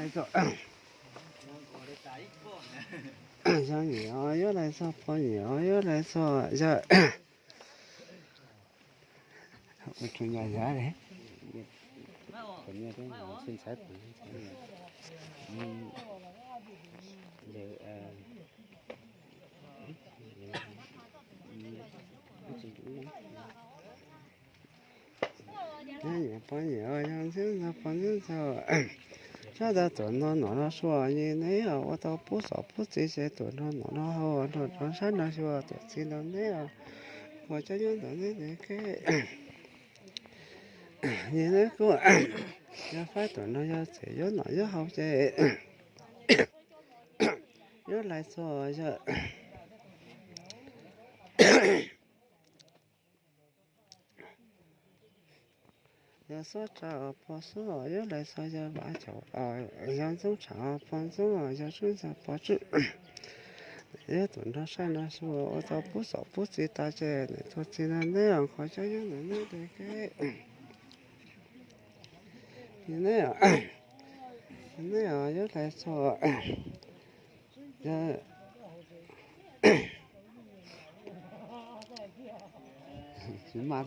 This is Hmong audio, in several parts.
Yog nyuam os, yuav lais txog pog nyuam os, yuav lais txog yog ua tsuas nyuam yav li. Pog nyuam, yog ntxhiab ntxaug pog ntxhiab ntxaug, sab ntawd tuam no nom no sua, neb ua tau pub xov pub txiv ces tuam no nom no haus, nrog rau sab no sua, tuam txiv ntawd neb, qhov cov nyob ntawd neb ntes keb. Neb kuj yog faib tuam no yog txiv yuav nom yuav haus ces yuav lais txog yog yog xob tsa os pog xob, yuav lais txog yog vav chaum, yog ntxoob tshav os pog ntxoob, yog tswb ntxawg pog tswb. Yog tuam nrog saib no xwb ua tau pub xov pub txiv tas ces nws tus txiv no neb, qhov cov nyob ntawd neb ntes keb. Neb, neb yuav lais txog yog tsis mas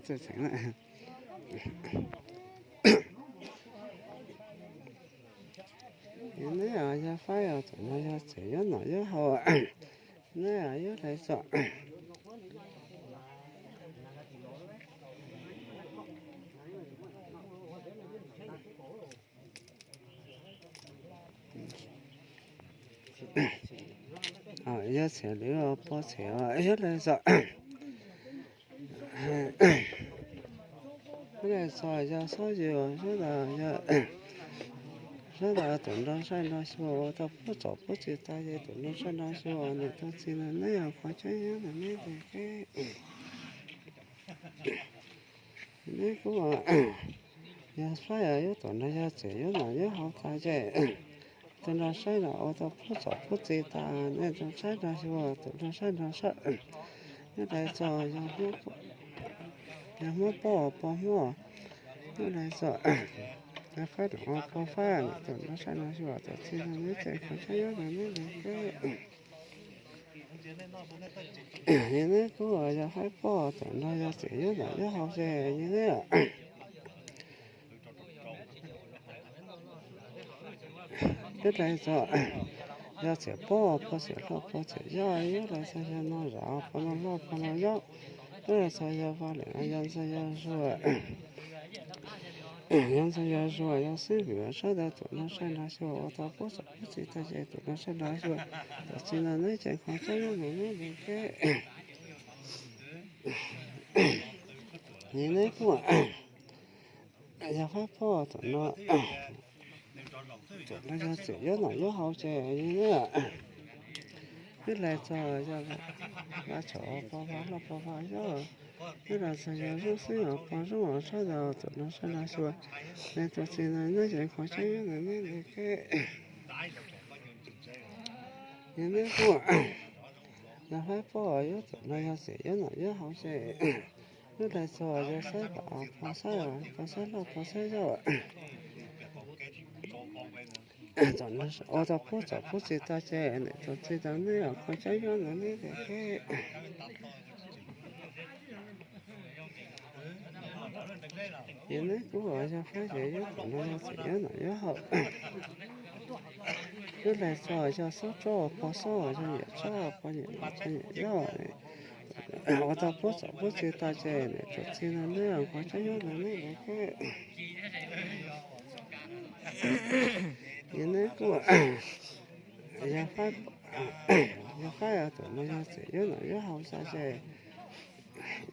txheem na. Neb yog faib os, txawm no yog txiv yuav nom yuav haus, neb yuav lais txog yog txiv lwm pog txiv yuav lais txog, yuav lais txog yog xob yws, sab ntawd yog, sab ntawd tuam nrog saib no xwb ua tau pub xov pub txiv tas ces tuam nrog saib no xwb ua nws tus txiv no neb, qhov cov nyob ntawd neb ntes keb. Neb kuj yog faib os, yuav tuam no yog txiv yuav nom yuav haus tas ces tuam nrog saib no ua tau pub xov pub txiv tas, neb tuam saib no xwb ua tuam nrog saib no saib. Yuav lais txog yog Hmoob pog pog Hmoob, yuav lais txog yog faib nom pog faib, tuam nrog saib no xwb ua tuam txiv no neb ces qhov cov nyob ntawd neb ntes keb. Neb kuj yog faib pog, txawm no yog txiv yuav nom yuav haus ces neb yuav lais txog yog txiv pog, pog txiv hlob pog txiv yau, yuav lais txog yog no zam pog no hlob pog no yau, yuav lais txog yog vaj lwm yog ntxawg yog zuag, yog ntxawg yog zuag yog xib hwb sab ntawd tuam nrog saib no xwb ua tau pub xov pub txiv tas ces tuam nrog saib no xwb ua tuam txiv no neb ces qhov cov nyob ntawd neb ntes keb. Neb kuj yog faib pog, txawm no, txawm no yog txiv yuav nom yuav haus ces neb yuav lais txog yog vav chaum pog vav hlob pog vav yau, yuav lais txog yog zooj xeeb os pog zooj os sab ntawd tuam nrog saib no xwb ua nws tus txiv no neb ces qhov cov nyob ntawd neb ntes keb. Neb kuj yog faib pog, yuav tuam no yog txiv yuav nom yuav haus ces yuav lais txog yog xaib pog, pog xaib, pog xaib hlob pog xaib yau, ua tau pub xov pub txiv tas ces nws tus txiv no neb, qhov cov nyob ntawd neb ntes keb. Ces neb kuj yog faib ces yuav tuam no yog txiv yuav nom yuav haus, yuav lais txog yog xob tsob pog xob, yog nyuam tsob pog nyuam, tsob nyuam yau, ua tau pub xov pub txiv tas ces nws tus txiv no neb, qhov cov nyob ntawd neb ntes keb. Ces neb kuj yog faib, yog faib os, txawm no yog txiv yuav nom yuav haus tas ces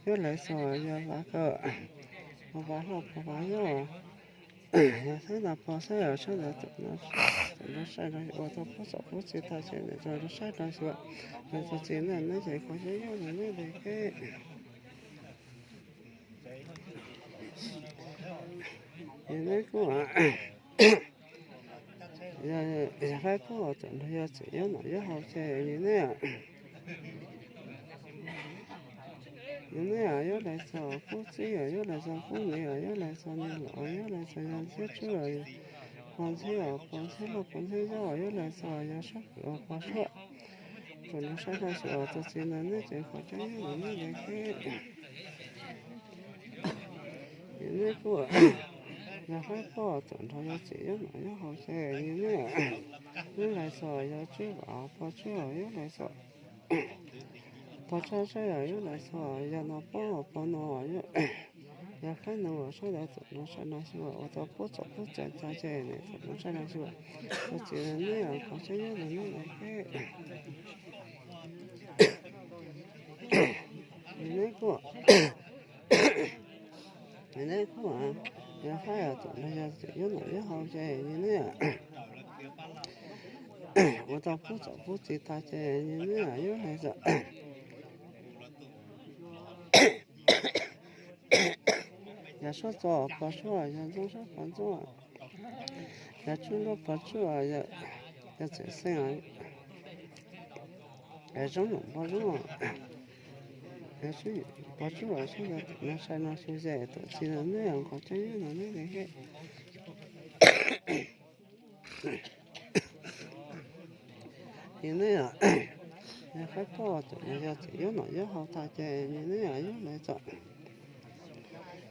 yuav lais txog yog vav kaum, pog vav hlob pog vav yau, yog xaib no pog xaib os sab ntawd tuam nrog saib no ua tau pub xov pub txiv tas ces nws tuam nrog saib no xwb ua nws tus txiv no neb ces qhov cov nyob ntawd neb ntes keb. Ces neb kuj yog faib pog, txawm no yog txiv yuav nom yuav haus ces neb, neb yuav lais txog qub txib os, yuav lais txog qub niam os, yuav lais txog niam laus, yuav lais txog yog ntxhiab tswb os, Pog ntxhib os, pog ntxhib loj pog ntxhib yob os, yuav lawv txog yog sab pwm os, pog suab. Tus nrog saib dab tsi os, tus txiv ntawd neb tseem khaws cov nyob ntawm neb ntawd thiab. Neb kuj yog faib pog, tus nrog yog txiv yuav nom yuav haus ces neb, yuav lawv txog yog tswb vam, pog tswb os, yuav lawv txog. Pog tswb tswb os, yuav lawv txog, yog no pog, pog no, yog faib no sab ntawd tus nrog saib dab tsi os, ua tau pub txom pub txav tag ces neb tus nrog saib dab tsi os, tus txiv ntawd neb khaws cov nyob ntawm neb ntawd thiab. Neb kuj, neb kuj yog faib os, tus nrog yog txiv yuav nom yuav haus ces neb ua tau pub txom pub txiv tag ces neb yuav lawv txog. Yog suab txog pog suab, yog ntxoov suab pog ntxoov, yog tswb loj pog tswb, yog txawm xeeb, yog zoo lawm pog zoo, yog tswb pog tswb, sab ntawd tus nrog saib no xwb ces tus txiv ntawd neb khaws cov nyob ntawm neb ntawd thiab. Ces neb yog faib pog, tus nrog yog txiv yuav nom yuav haus tag ces neb yuav lawv txog.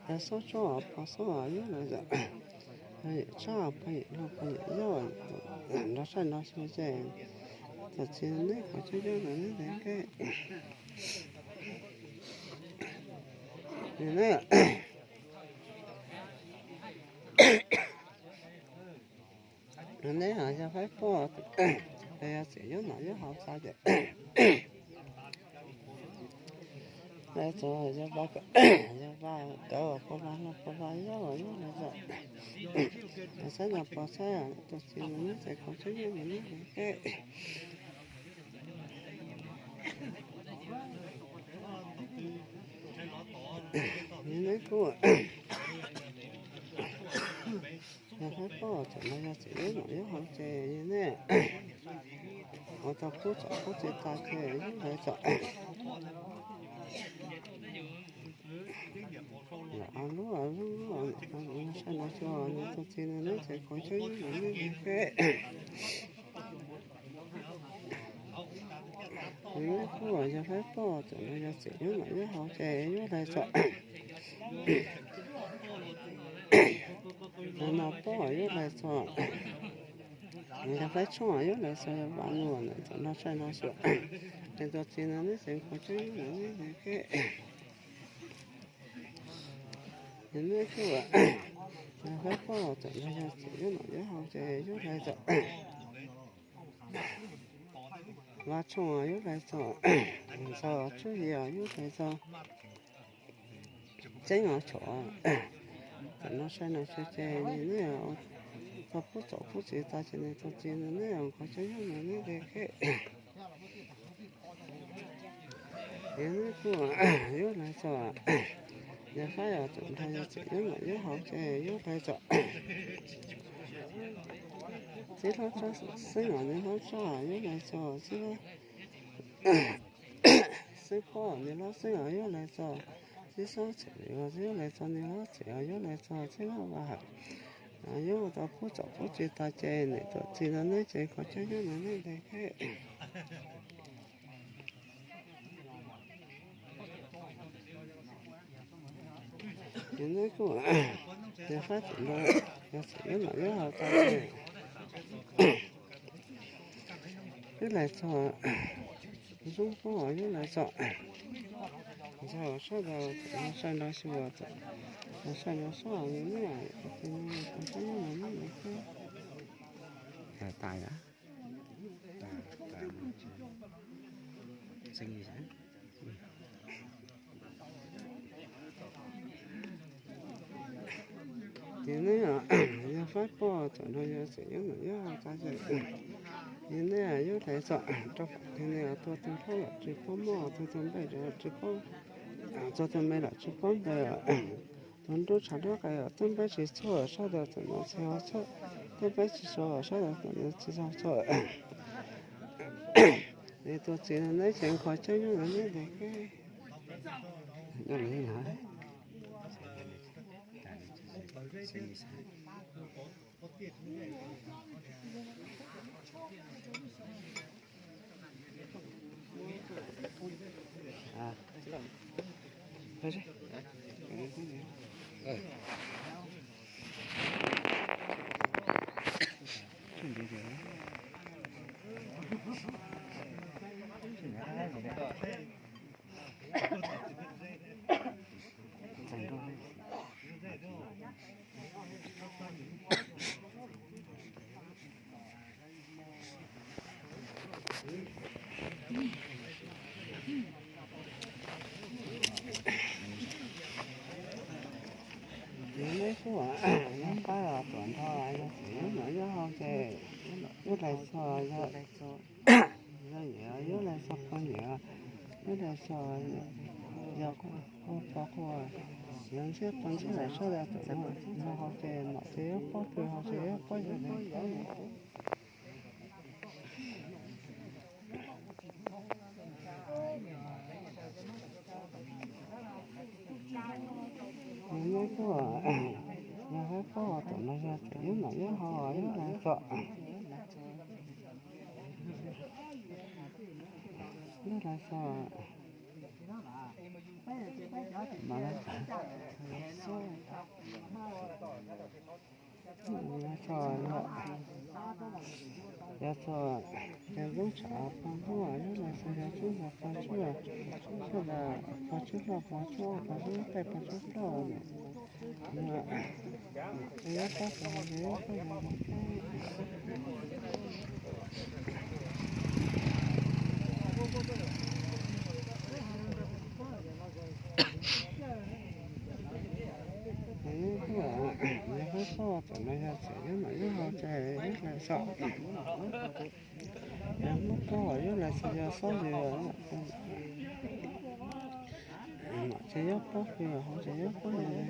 Yog xob tsob pog xob yuav lawv txog. Yog yawm tshab pog yawm loj pog yawm yau, nrog saib no xwb ces tus txiv neb khaws cov nyob ntawm neb ntawd thiab. Neb, neb yog faib pog, yog txiv yuav nom yuav haus tag ces lawv txog yog vaj, yog vaj kawv, pog vaj loj pog vaj yau, yuav lawv txog. Yog xab no pog xab, tus txiv ntawd neb tseem khaws cov nyob ntawm neb ntawd thiab. Neb kuj yog faib pog, tus nrog yog txiv yuav nom yuav haus ces neb ua tau pub txom pub txiv tag ces yuav lawv txog. Lub, lub, saib no xwb, neb tus txiv ntawd neb tseem khaws cov nyob ntawm neb ntawd thiab. Neb kuj yog faib pog, tus nrog yog txiv yuav nom yuav haus ces yuav lawv txog. Yog no pog yuav lawv txog. Yog faib tshoob yuav lawv txog, yog vaj no ntawm tus nrog saib no xwb. Ces tus txiv ntawd neb tseem khaws cov nyob ntawm neb ntawd thiab. Ces neb kuj yog faib pog, tus nrog yog txiv yuav nom yuav haus ces yuav lawv txog. Vaj tshoob yuav lawv txog, ntxhais tswb yim yuav lawv txog, ceeb os chov. Tus nrog saib no xwb ces neb tau pub txom pub txiv tag ces neb tus txiv ntawd neb khaws cov nyob ntawm neb ntawd thiab. Ces neb kuj yuav lawv txog, yog faib os, tus nrog yog txiv yuav nom yuav haus ces yuav lawv txog. Txiv hlob tshab xeeb os, nws hlob tshab yuav lawv txog, txiv hlob xeeb pob, nws hlob xeeb os yuav lawv txog, txiv hlob txwm yuav lawv txog, nws hlob txwm yuav lawv txog, txiv hlob vaj hawm yuav tau pub txom pub txiv tag ces neb tus txiv ntawd neb tseem khaws cov nyob ntawm neb ntawd thiab. Ces neb kuj yog faib txim no, yog txim yuav nom yuav haus tag ces yuav lawv txog. Zoo pob yuav lawv txog. Ntxhais sab ntawd, saib nrau xyuas, saib nrau sab neb, saib nrau sab neb. Ces neb yog faib pog, txawm nrog yog txawm yuav nom yuav haus tag ces neb yuav lawv txog rau pem, neb tua tus hlob los tsis paub mog, tua tus npawg los tsis paub, tua tus me los tsis paub npawg, tus nruab tshav nruab qe los twb npeb tsis txhua, sab ntawd txawm no tsis txhua, twb npeb tsis txhua, sab ntawd txawm no tsis txhua. Neb tus txiv neb tseem khaws cov nyob ntawm neb ntawd thiab. Neb kuj nyob qab tuam nrho, yog txiv nyob nram nyob hauv ces yog lais xos, yog yog yog lais xos pog niam, yog lais xos yog qhua pog qhua, yog ntsej qhua ntsej lais soj das tuam nrho hauv ces nom ces yuav pob kws hauv ces yuav pob yog lais. Neb kuj yog hab pob tuam no yog txiv nyob nram nyob hauv yog lais xos, yog lais xos. Yog txog, yog txog yog Zoob Tshav pog Hmoob, yog lais xos yog Tub Npog pog Tswb, yog lais pog Tswb Hlob pog Tswb Ob pog Tswb Qaij pog Tswb Plaub, yog pob kws hauv ces yuav pob yog lais. Yog hab pob tuam no yog txiv nyob nram nyob hauv ces yog lais xos. Yog hab pob yog lais xos yog xob yws, nom ces yuav pob kws hauv ces yuav pob yog lais.